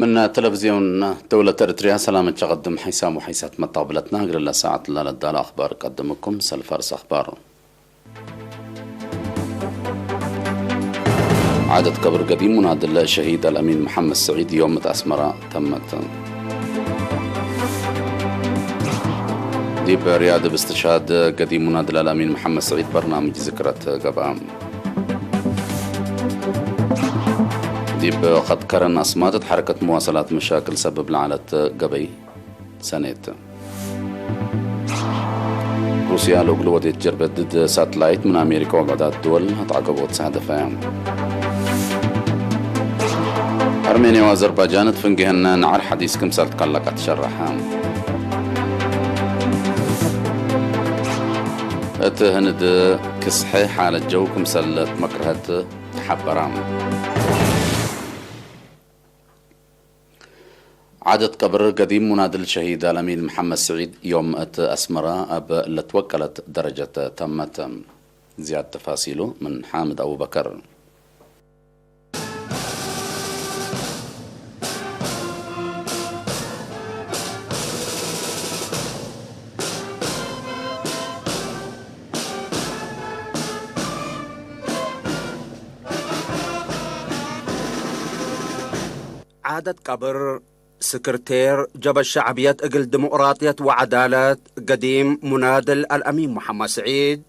من تلفزيون دولة إريتريا، سلام التقدم حيسام وحيسات مطابلتنا. أقرأ ساعة لالة دال أخبار قدمكم سلفارس أخبار. عادة قبر قديم منادل الشهيد الأمين محمد سعيد يوم أسمرة تمت. ديب رياض باستشهاد قديم منادل الأمين محمد سعيد برنامج ذكرى قبام. ዲብ ኸት ከረን ኣስማት እት ሓረከት መዋሰላት መሻክል ሰብብ ለዓለት ገበይ ሰኔት። ሩስያ ለእግሉ ወዴት ጀርበት ድድ ሳትላይት ምን ኣሜሪካ ወብዕዳት ድወል ኣትዓገቦ ተሳህደፈ። ኣርሜንያ ወኣዘርባጃን እት ፍንጌህነ ነዓር ሓዲስ ክምሰል ትካላቃ ትሸረሐ። እት ህንድ ክስሐ ሓለት ጀው ክምሰል ትመክርሀት ተሓበራ። ዓደት ቀብር ገዲም ሙናድል ሸሂድ አልአሚን መሐመድ ስዒድ ዮም እት አስመራ እብ ለትወቀለት ደረጀት ተመት። ዝያድ ተፋሲሉ ምን ሓምድ አቡበከር። ዓደት ቀብር ስክርቴር ጀበ ሸዕብየት እግል ዲሞቅራጥየት ወዐዳለት ገዲም ሙናድል አልአሚን መሐመድ ስዒድ፣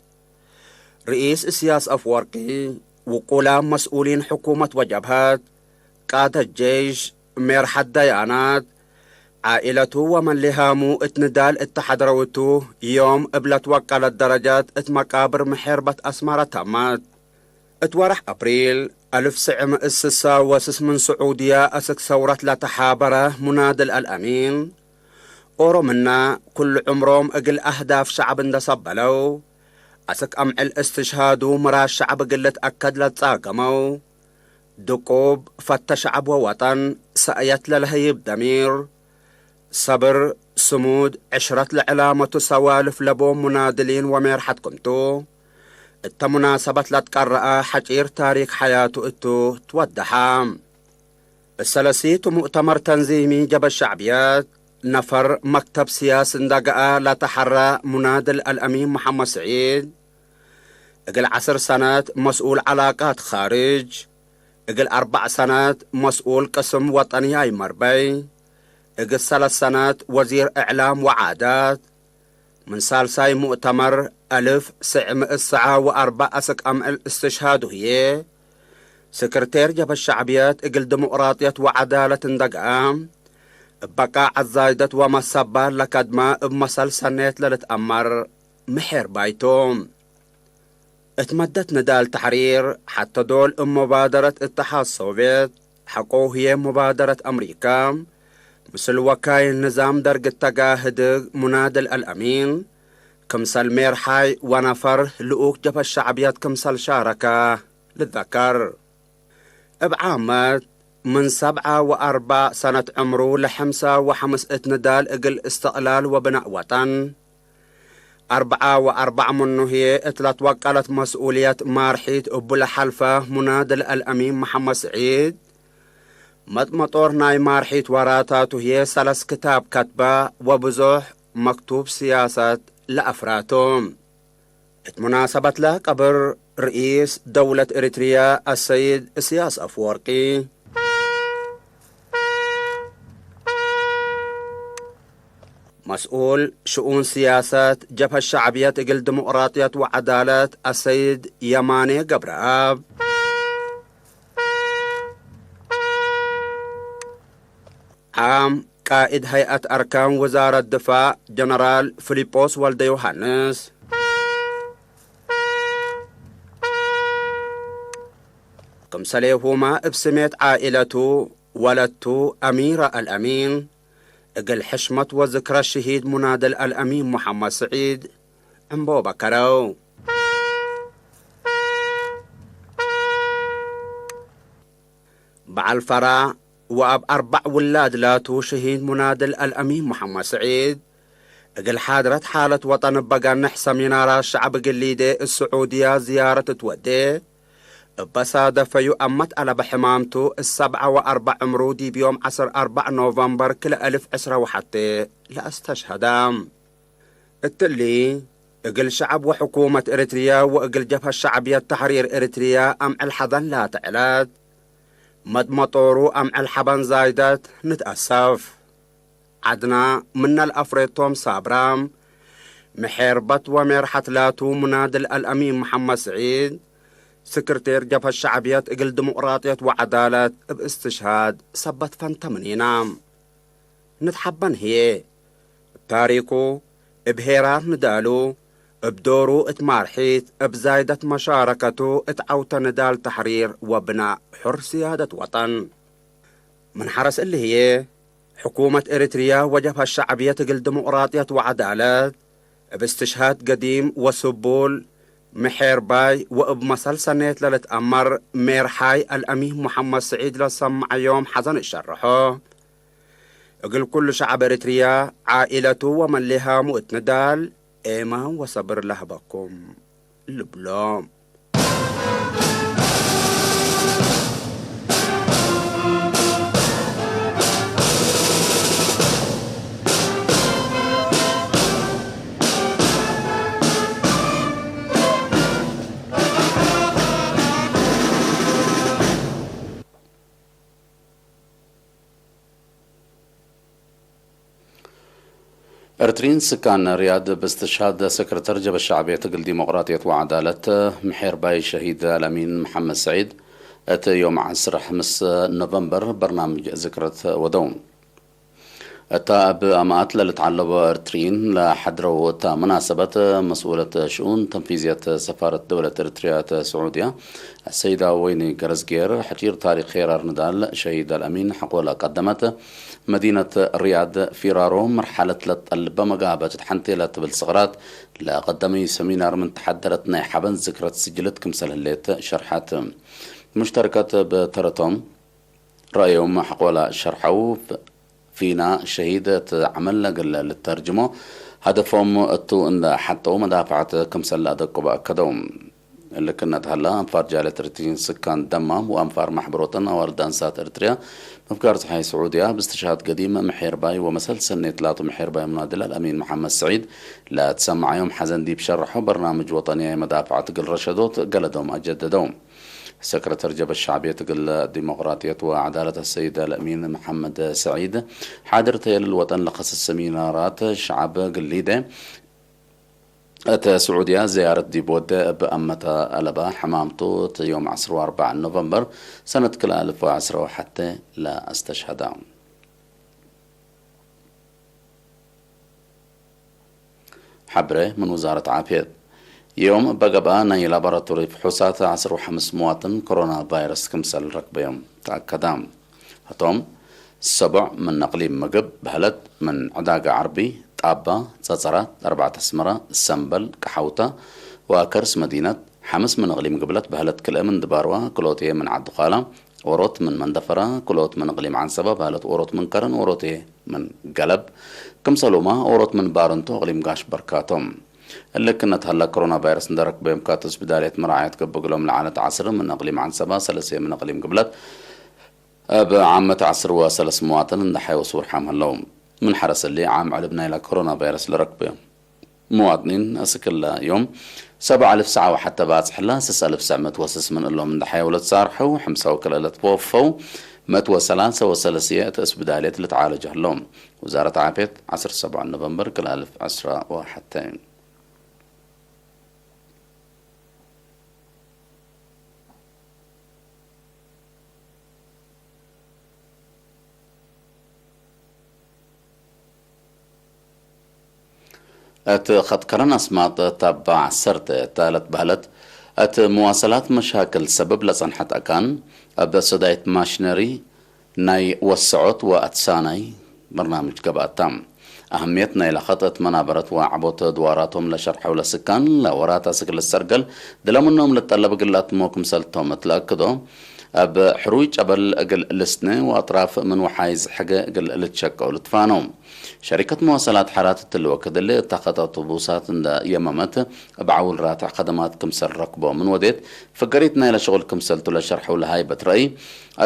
ርኢስ እስያስ አፍወርቂ፣ ውቁላም መስኡሊን ሕኩመት ወጀብሀት፣ ቃደት ጄሽ፣ ሜርሐት ደያናት፣ ዓኢለቱ ወመን ሊሃሙ እት ንዳል እተ ሐድረውቱ ዮም እብ ለትወቀለት ደረጀት እት መቃብር ምሕርበት አስመረ ተመት። እት ወርሕ አፕሪል አልፍ ስዕ ምእት ስሳ ወስስ ምን ስዑድያ አስክ ሰውረት ለተሓበረ ሙናድል አልአሚን፣ ኦሮምና ኩሉ ዕምሮም እግል አህዳፍ ሸዕብ እንደ ሰበለው፣ አስክ አምዕል እስትሽሃዱ ምራድ ሸዕብ እግል ልትአከድ ለትጻገመው፣ ድቁብ ፈተ ሸዕብ ወወጠን ሰእየት ለለሀይብ ደሚር፣ ሰብር፣ ስሙድ፣ ዕሽረት ለዕላመቱ ሰዋልፍ ለቦም ሙናድሊን ወሜርሐት ክምቱ፣ እተ ሙናሰበት ለትቀረአ ሐጪር ታሪክ ሐያቱ እቱ ትወደሐ። እሰለሲቱ ሙእተመር ተንዚሚ ጀበ ሸዕብየት፣ ነፈር መክተብ ስያስ እንዳ ገአ ለተሐረ ሙናድል አልአሚን መሐመድ ስዒድ፣ እግል ዐስር ሰነት መስኡል ዐላቃት ኻርጅ፣ እግል አርበዕ ሰነት መስኡል ቅስም ወጠንያይ መርበይ፣ እግል ሰለስ ሰነት ወዚር እዕላም ወዓዳት፣ ምን ሳልሳይ ሙእተመር አልፍ ስዕ ምእት ሰዓ ወአርበዕ አስክ አምዕል እስትሽሃዱ ህዬ፣ ስክርቴር ጀብሀት ሸዕብየት እግል ዲሞቅራጥየት ወዐዳለት እንደ ገአ፣ እብ በቃ ዐዛይደት ወመሰባል ለከድመ እብ መሰል ሰኔት ለልትአመር ምሒር ባይቱ። እት መደት ንዳል ተሕሪር፣ ሐተ ዶል እብ ሙባደረት እተሓድ ሶቭየት፣ ሐቆ ህዬ ሙባደረት አምሪካ፣ ምስል ወካይል ንዛም ደርግ እተጋ ህድግ ሙናድል አልአሚን፣ ክምሰል ሜርሓይ ወነፈር ልኡክ ጀብሀት ሸዕብየት ክምሰል ሻረከ ልዘከር። እብ ዓመት ምን ሰብዓ ወአርበዕ ሰነት ዕምሩ ለሐምሳ ወሐምስ እት ንዳል እግል እስትቅላል ወብናእ ወጠን፣ አርበዓ ወአርበዕ ምኑ ህዬ እት ለትወቀለት መስኡልየት ማርሒት እቡ ለሐልፈ ሙናድል አልአሚን መሐመድ ስዒድ፣ መጥመጦር ናይ ማርሒት ወራታቱ ህዬ ሰለስ ክታብ ከትበ ወብዞሕ መክቱብ ስያሰት ለአፍራቱ። እት ሙናሰበትለ ቀብር ርኢስ ደውለት ኤሪትርያ አሰይድ እስያስ አፍወርቂ፣ መስኡል ሽኡን ስያሰት ጀብሀት ሸዕብየት እግል ዲሞቅራጥየት ወዐዳለት አሰይድ የማኔ ገብረአብ፣ ዓም ቃኢድ ሀይአት አርካን ውዛረት ድፋዕ ጀነራል ፊሊጶስ ወልደዮሃንስ፣ ክምሰሌሁመ እብ ስሜት ዓኢለቱ፣ ወለቱ አሚረ አልአሚን፣ እግል ሕሽመት ወዝክረ ሽሂድ ሙናድል አልአሚን ሙሐመድ ስዒድ ዕንቦ በከረው። በዐል ፈራ ወአብ አርበዕ ውላድ ላቱ ሽሂድ ሙናድል አልአሚን መሐመድ ስዒድ፣ እግል ሓድረት ሓለት ወጠን እበ ጋንሕ ሰሚናራት ሸዕብ እግል ሊዴ እት ስዑድያ ዝያረት እትወዴ፣ እበሳደፈዩ ኣመት ኣለበ ሕማምቱ እሰብዓ ወኣርባዕ ዕምሩ ዲብ ዮም ዓስር ኣርባዕ ኖቨምበር ክልኤ እልፍ ዕስራ ወሓቴ ለኣስተሽሀዳ። እትሊ እግል ሸዐብ ወሕኩመት ኤሪትርያ ወእግል ጀብሀት ሸዕብየት ተሕሪር ኤሪትርያ ኣምዕል ሐዘን ላተ ዕለት መጥመጦሩ ኣምዕል ሐበን ዛይደት ንትአሰፍ። ዐድና ምነል አፍሬቶም ሳብራ፣ ምሔርበት ወሜርሐት ላቱ ሙናድል አልአሚን መሐመድ ስዒድ፣ ስክርቴር ጀብሀት ሸዕብየት እግል ዲሞቅራጥየት ወዐዳለት እብ እስትሽሃድ ሰበት ፈንተ ምኒና። ንትሐበን ህዬ፣ እብ ታሪኩ፣ እብ ሄራር ንዳሉ፣ እብ ዶሩ እት ማርሒት፣ እብ ዛይደት መሻረከቱ እት ዐውተ ንዳል ተሕሪር ወብናእ ሑር ስያደት ወጠን። ምን ሐረስ እሊ ህዬ፣ ሕኩመት ኤሪትርያ ወጀብሀት ሸዕብየት እግል ዲሞቅራጥየት ወዐዳለት፣ እብ እስትሽሃድ ገዲም ወስቡል፣ ምሔርባይ ወእብ መሰል ሰኔት ለልትአመር ሜርሓይ አልአሚን ሙሐመድ ስዒድ ለሰመዐዮም ሐዘን እሸርሖ። እግል ኩሉ ሸዐብ ኤሪትርያ፣ ዓኢለቱ ወመሌሃሙ እት ንዳል ኤማን ወሰብር ለህበኩም ልብሎም። ኤርትሪን ስካን ሪያድ ብስትሽሃድ ሰክረተር ጀበ ሻዕብየት እግል ዲሞቅራጥየት ወዓዳለት ምሒር ባይ ሸሂድ አልአሚን መሐመድ ሰዒድ እቲ ዮም ዐስር ሐምስ ኖቨምበር በርናምጅ ዝክረት ወደው። እታ እብ አማአት ለልትዓለቦ ኤርትሪን ለሐድረው እታ መናሰበት መስኡለት ሽኡን ተንፊዝየት ሰፋረት ደውለት ኤርትርያ እት ስዑድያ ሰይዳ ወይኒ ገረዝጌር፣ ሕጪር ታሪክ ሄራር ንዳል ሸሂድ አልአሚን ሐቆላ ቀደመት፣ መዲነት ሪያድ ፊራሮ መርሐለት ለትጠልበ መጋበችት ሐንቴ ለትብል ስቕራት ለቀደመዩ ሰሚናር ምን ተሐደረት ናይ ሐበን ዝክረት ስጅልት ክምሰል ህሌት ሸርሐት። ሙሽተርከት ብተረቶም ረአዮም ሐቆላ ሸርሐው፣ ፊና ሸሂድ እት ዐመል ለግለ ልተርጅሞ ሀደፎም እቱ እንደ ሐጠው መዳፍዐት ክምሰል ለአደቁበ አከደው። እልክነት ሀላ፣ አንፋር ጃለት ኤርትሪን ስካን ደማም ወአንፋር ማሕበሮተን አዋልድ አንሳት ኤርትርያ መፍጋር ፀሓይ ስዑድያ ብስትሽሃድ ገዲም ምሒር ባይ ወመሰል ሰኔት ላቱ ምሒር ባይ ሙናድል አልአሚን መሐመድ ስዒድ ለትሰመዓዮም ሐዘን ዲብ ሸርሖ በርናምጅ ወጠንያ የመዳፍዐት እግል ረሸዶት ገለዶም አጀደደው። ሰክረተር ጀበ ሻዕብየት እግል ዲሞቅራጥየት ወዐዳለት አሰይድ አልአሚን መሐመድ ስዒድ፣ ሓድር ተየልል ወጠን ለኸስስ ሰሚናራት ሸዓብ ግሊደ፣ እት ስዑድያ ዘያረት ዲብ ወደ እብ አመተ አለበ ሕማምቱ እት ዮም ዐስር ወአርባዕ ኖቨምበር ሰነት ክልኤ አልፍ ወዐስር ወሐተ ለአስተሽሀዳ። ሐብሬ ምን ውዛረት ዓፍየት። ዮም እበ ገብአ ናይ ላቦራቶሪ ፍሑሳት ዐስር ወሐምስ መዋጥን ኮሮና ቫይረስ ክምሰል ረክበዮም ተአከዳ። ህቶም ሰቦዕ ምን እቅሊም ምግብ በህለት ምን ዕዳጋ ዓርቢ፣ ጣባ፣ ጸጸራት፣ አርባዕተ አስመራ፣ ሰምበል፣ ቀሓውታ ወአከርስ መዲነት፣ ሐምስ ምን እቅሊም ግብለት በህለት ክልኤ ምን ድባርዋ፣ ክልኦትየ ምን ዓዲ ዃላ፣ ኦሮት ምን መንደፈራ፣ ክልኦት ምን እቅሊም ዓንሰባ በህለት ኦሮት ምን ከረን፣ ኦሮትየ ምን ገለብ፣ ክምሰሉማ ኦሮት ምን ባረንቱ እቅሊም ጋሽ በርካቶም። እሊ ክነት ሀላ ኮሮና ቫይረስ እንደ ረክበዮም ካት ስፒዳልየት መርዓየት ገብእ እግሎም ለዓለት ዐስር ምን እቅሊም ዓንሰባ፣ ሰለስየ ምን እቅሊም ግብለት፣ እብ ዓመት ዐስር ወሰለስ መዋጥን እንደ ሐየው ስውርሓም ሀለው። ምን ሐረስ እሊ ዓም ዕልብ ናይላ ኮሮና ቫይረስ ለረክበዮም መዋጥኒን እስክላ ዮም ሰብዓ አልፍ ሰዓ ወሐተ ባጽሕላ፣ ስስ አልፍ ሰዕ መት ወስስ ምን እሎም እንደ ሐየው ለትሳርሐው፣ ሕምሳ ወክልኤ ለትወፈው፣ መት ወሰላሰ ወሰለስየ እት እስብዳልየት ልትዓለጅ ሀለው። ውዛረት ዓፍየት ዐስር ሰብዓ ኖቨምበር ክልኤ አልፍ ዕስራ ወሐተ። እት ኸት ከረን አስማጥ ታባ ዐሰርተ እታ ለትበህለት፣ እት መዋሰላት መሻክል ሰብብ ለጸንሐት አካን፣ እብ ሰዳይት ማሽነሪ ናይ ወሰዖት ወአትሳናይ በርናምጅ ገብአታ። አህምየት ናይላ ኸጥ እት መናበረት ወዐቦት ድዋራቶም ለሸርሐው ለስካን ለወራት አስክ ልሰርገል ድለ ምኖም ልጠለብ ግላትሞ ክምሰልቶም እት ለአክዶ፣ ኣብ ሕሩይ ጨበል እግል ልስነ ወኣጥራፍ ምን ወሓይ ዝሕገ እግል ልትሸቀው ልትፋነው። ሸሪከት መዋሰላት ሓራት እትልወ ክድል እታ ኸጠቱ ቡሳት እንደ የመመት እብ ዓውል ራትዕ ኸደማት ክምሰል ረክቦ ምን ወዴት ፍገሪት ናይላ ሽቁል ክምሰልቱ ለሸርሐው ለሃይበት ረእይ።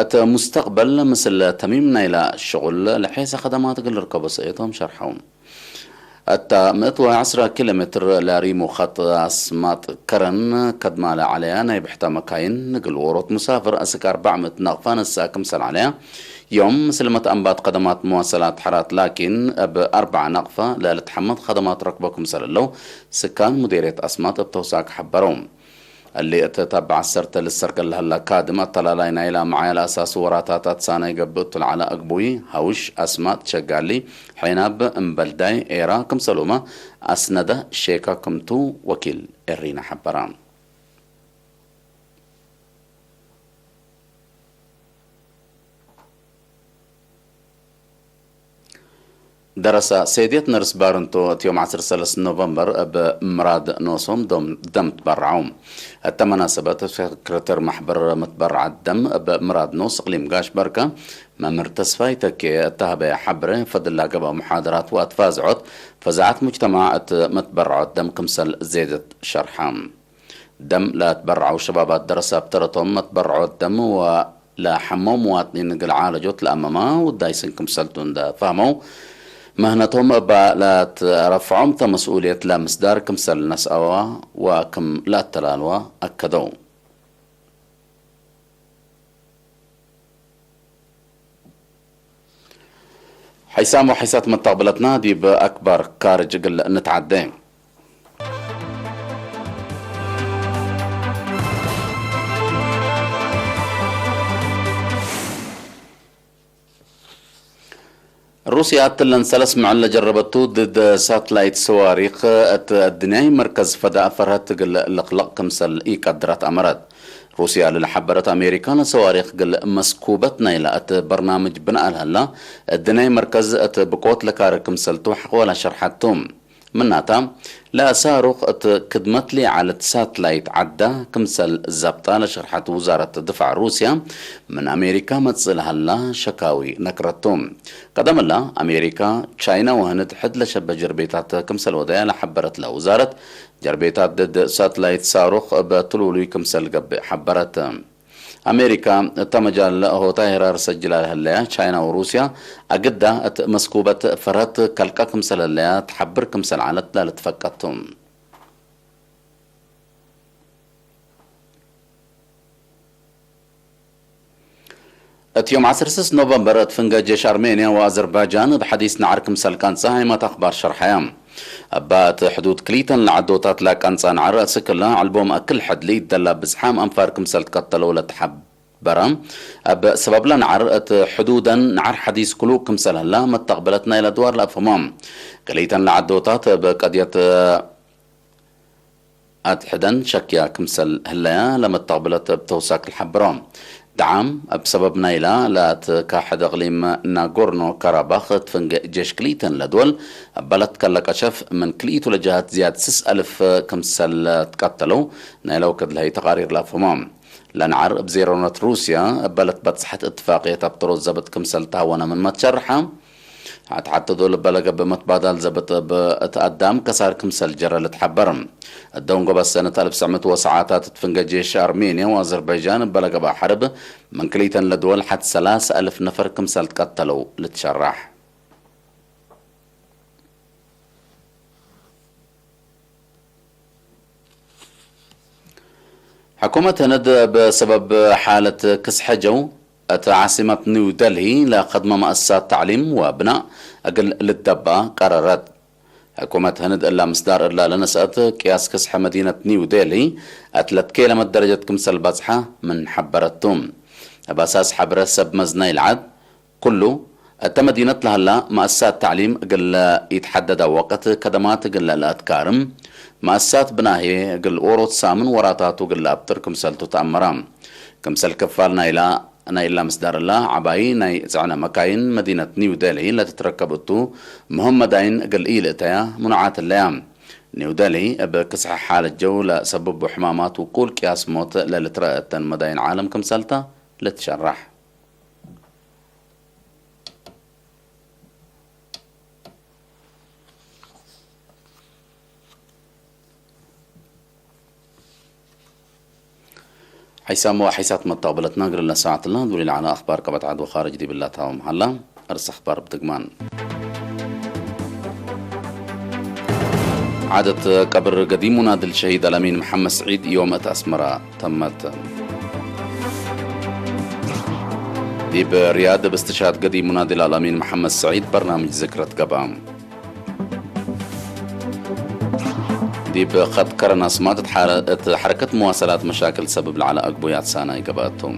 እት ሙስተቅበል ምስል ተሚም ናይላ ሽቁል ለሐይሰ ኸደማት እግል ርከቦ ሰእየቶም ሸርሐው። እታ ምእት ወዐስራ ኪሎ ሜትር ለሪሙ ኸጥ ኣስማጥ ከረን ከድማለ ዐለያ ናይ ብሕታ መካይን ንግል ዎሮት ሙሳፍር እስክ ኣርባዕ ምእት ናቕፋ ነሳ ክምሰል ዐለያ። ዮም ምስል መትኣንባት ኸደማት መዋሰላት ሓራት ላኪን እብ ኣርባዓ ናቕፋ ለልትሓመት ኸደማት ረክቦ ክምሰል ኣለው ስካን ሙዴርየት ኣስማጥ እብ ተውሳክ ሓበረው። እሊ እት ታብ ዓሰርተ ልሰርገ ለሀላ ካድም ኣተላላይ ናይላ መዓያ ለኣሳሲ ወራታት ኣትሳናይ ገብእ እቱ ለዓላ ኣግቡይ፣ ሃውሽ፣ ኣስማጥ፣ ሸጋሊ፣ ዔናብ፣ እምበልዳይ፣ ኤራ፣ ክምሰሉመ ኣስነደ ሼካ ክምቱ ወኪል ኤሪና ሐበራ። ደረሳ ሴድየት ነርስ ባርንቶ እቲ ዮም ዓሰርተ ሰለስተ ኖቨምበር እብ ምራድ ኖሶም ዶም-፣ ደም ትበርዓው። እተ መናሰበት ሰክረተር ማሕበር ምትበርዓት ደም እብ ምራድ ኖስ እቅሊም ጋሽ በርከ መምህር ተስፋይ ተኬ እተሃበ ሓብረ ፈድላ ገባ ሙሓደራት ወኣትፋዝዖት ፈዛዓት ሙጅተማዕ እት መትበርዖት ደም ክምሰል ዜደት ሸርሓ። ደም ለትበርዐው ሸባባት ደረሳ ብተረቶም መትበርዖት ደም ወ ለሐመው መዋጥኒን እግል ዓለጆት ለአመማ ውዳይ ስን ክምሰልቱ እንደ ፈህመው፣ መህነቶም እባ ለትረፍዖም ተመስኡልየት ለምስዳር ክምሰል ነስአዋ ወክም ለአተላልዋ አከደው። ሐይሳም ወሐይሳት መተቅብለትና ዲብ አክባር ካርጅ እግል ንትዓደ። ሩስያ እትለን ሰለስ ምዕል ለጀረበቱ ድድ ሳትላይት ሰዋሪኽ እት እድንያይ መርከዝ ፈዳእ ፈርሀት እግል ልኽለቕ ክምሰል ኢቀድራት አመረት። ሩስያ ለለሐበረት አሜሪካ ለሰዋሪኽ እግል መስኩበት ናይላ እት በርናምጅ ብንኣ ለሀላ እድንያይ መርከዝ እት ብቆት ለካርር ክምሰልቱ ሐቆላ ሸርሐቱ። ምናታ፣ ለሳሩኽ እት ክድመት ሊዓለት ሳትላይት ዐዳ ክምሰል ዘብጣ ለሸርሐት ውዛረት ድፋዕ ሩስያ፣ ምን አሜሪካ መጽእ ለሀላ ሸካዊ ነክረቱ። ቀደምላ፣ አሜሪካ፣ ቻይና ወህንድ ሕድ ለሸበ ጀርቤታት ክምሰል ወደያ ለሐበረትለ ውዛረት፣ ጀርቤታት ድድ ሳትላይት ሳሩኽ እብ ትሉሉይ ክምሰል ገብእ ሐበረት። አሜሪካ እተ መጃል ሆታይ ህራር ሰጅላ ለሀለያ ቻይና ወሩስያ አግዳ እት መስኩበት ፈርሀት ከልቃ ክምሰል ህለያ ትሐብር ክምሰል ዐለት ላልትፈቀቱ። እት ዮም ዐስር ስስ ኖቨምበር እት ፍንገ ጄሽ አርሜንያ ወአዘርባይጃን እብ ሐዲስ ነዓር ክምሰል ቀንጸ ሃይማት አኽባር ሸርሐያ። እባ እት ሕዱድ ክሊተን ለዐዶታት ለቀንጸ ነዓር እስክላ ዐልቦም አክል ሕድ ልኢደላ ብዝሓም አንፋር ክምሰል ትቀተለው ለተሐበረ። እብ ሰበብላ ነዓር እት ሕዱደን ነዓር ሐዲስ ክሉእ ክምሰል ህላ መተቅብለት ናይለ ድዋር ለአፍህሞ። ክሊተን ለዐዶታት እብ ቀድየት አትሕደን ሸክያ ክምሰል ህለያ ለመተቅብለት እብ ተውሳክ ለሐብሮ። ደዓም እብ ሰበብ ናይላ ለትካሕድ እቅሊም ናጎርኖ ካራባኽ ትፍንገ ጄሽ ክልኢተን ለድወል እበ ለትከለ ቀሸፍ ምን ክልኢቱ ለጀሃት ዝያድ ስስ አልፍ ክምሰል ትቀተለው ናይለ ወክድ ለሀይ ተቃሪር ለአፍህሞ። ለነዓር እብ ዜሮነት ሩስያ እበ ለትበጽሐት እትፋቅየት አብ ጥሮት ዘብጥ ክምሰል ተሃወነ ምን መትሸርሐ። ሐት ሐተ ዶል እበ ለገብእ መትባዳል ዘብጥ እብ እት አዳም ከሳር ክምሰል ጀረ ልትሐበር። እደውን ጎበዝ ሰነት አልፍ ሰዕ ምእት ወሰዓታት እት ፍንገ ጄሽ አርሜንያ ወአዘርባይጃን እበ ለገብአ ሐርብ ምን ክልኢተን ለድወል ሐት ሰላሰ አልፍ ነፈር ክምሰል ትቀተለው ልትሸራሕ። ሕኩመት ህንድ እብ ሰበብ ሓለት ክስሐ ጀው እት ዓሲመት ኒው ደልሂ ለኸድመ መአሰሳት ተዕሊም ወብናእ እግል ልደበአ ቀረረት። ሕኩመት ህንድ እላ ምስዳር እላ ለነስአት ቅያስ ክስሐ መዲነት ኒው ደልሂ እት ለትኬለመት ደረጀት ክምሰል በጽሐ ምን ሐበረቱ። እብ አሳስ ሐብረ ሰብ መዝናይ ለዓድ ኩሉ፣ እተ መዲነት ለሀላ መአሰሳት ተዕሊም እግል ኢትሐደዳ ወቅት ከደማት እግል ለአትካርም፣ መአሰሳት ብናሄ እግል ዎሮት ሳምን ወራታቱ እግል ለአብጥር ክምሰልቱ ተአመራ። ክምሰል ክፋል ናይላ፣ ናይ እላ ምስዳር እላ፣ ዐባይ ናይ ጽዕነ መካይን መዲነት ኒው ደልሂ ለትትረከብ እቱ ምህም መዳይን እግል ኢልእተያ ምኑዓት ህለያ። ኒው ደልሂ እብ ክስሐ ሓለት ጀው ለሰብቡ ሕማማት ውቁል ቅያስ ሞት ለልትረአ እተን መዳይን ዓለም ክምሰልታ ልትሸራሕ። ሓይሳሞ ሓይሳት መታቕበለትና ግርለ ሰዓትና ዱሪ ለዓና ኣኽባር ቀበት ዓድ ወኻርጅ ዲብላታዎም ሃላ። ኣርስ ኣኽባር ብትግማን። ዓደት ቀብር ገዲሙና ድል ሸሂድ ኣላሚን መሓመድ ስዒድ ዮም እት ኣስመራ ተመት። ዲብ ሪያድ ብስትሻት ገዲሙና ድል ኣላሚን መሓመድ ስዒድ በርናምጅ ዝክረት ገብኣ። ዲብ ኸጥ ከረን ኣስማት እት ሓረ-፣ እት ሓረከት መዋሰላት መሻክል ሰብብ ለዓለ ኣግቡያት ሳና ይገበኣቶም።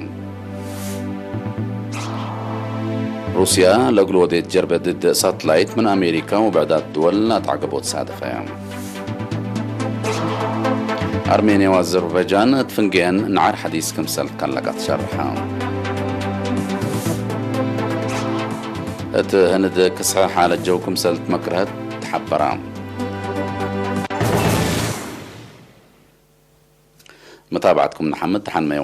ሩስያ ለግሉ ወዴት ጀርበ ድድ ሳትላይት ምን ኣሜሪካ ወብዕዳት ድወል ኣትዓገቦት ሳደፈ። ኣርሜንያ ወኣዘርባይጃን እት ፍንጌን ንዓር ሓዲስ ክምሰል ካላቃት ሸርሓ። እት ህንድ ክስሐ ሓለት ጀው ክምሰል ትመክረህት ተሓበራ። መታብዓትኩም ንሓመድ ተሓንመዩ።